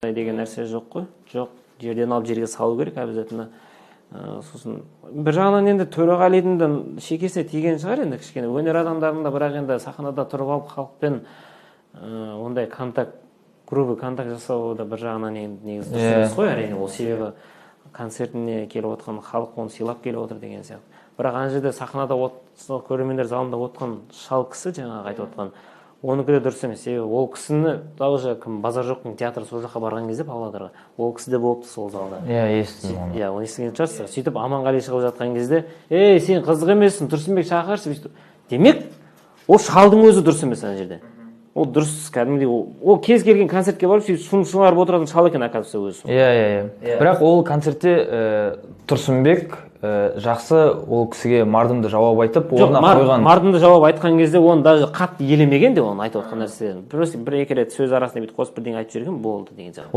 Деген нәрсе жоқ қой, жоқ. Жерден алып, жерге салу керек обязательно. Сосын бір жағынан енді Төреғалидың да шекесіне тиген шығар енді кішкене, өнер адамдарының да. Бірақ енді сахнада тұрып алып, халықпен ондай контакт, грубый контакт жасау да бір жағынан енді негізі дұрыс емес қой, әрине. Ол себебі концертіне келіп отқан халық оны сыйлап келіп отыр деген сияқты. Бірақ ана жерде сахнада сол көрермендер залында отқан шал кісі, жаңағы айтып отқан, оныкі де дұрыс емес. Себебі ол кісіні даже кім, базар жоқтың театры сол жаққа барған кезде, Павлодарға, ол кісі де болыпты сол залда. Иә, естідім оны. Иә, оны естіген шығарсыздар. Сөйтіп Аманғали шығып жатқан кезде: «Ей, сен қызық емессің, Тұрсынбек шақыршы», бүйтіп. Демек, ол шалдың өзі дұрыс емес ана жерде. Ол дұрыс кәдімгідей, ол кез келген концертке барып, сөйтіп шум шығарып отыратын шал екен, оказывается, өзі. Иә, бірақ ол концертте Тұрсынбек жақсы ол кісіге мардымды жауап айтып, Жоқ, орнына қойған. Мардымды жауап айтқан кезде оны даже қатты елемеген де, оның айтып отқан нәрселерін. Просто бір екі рет сөз арасында бүйтіп қосып, бірдеңе айтып жіберген, болды деген сияқты.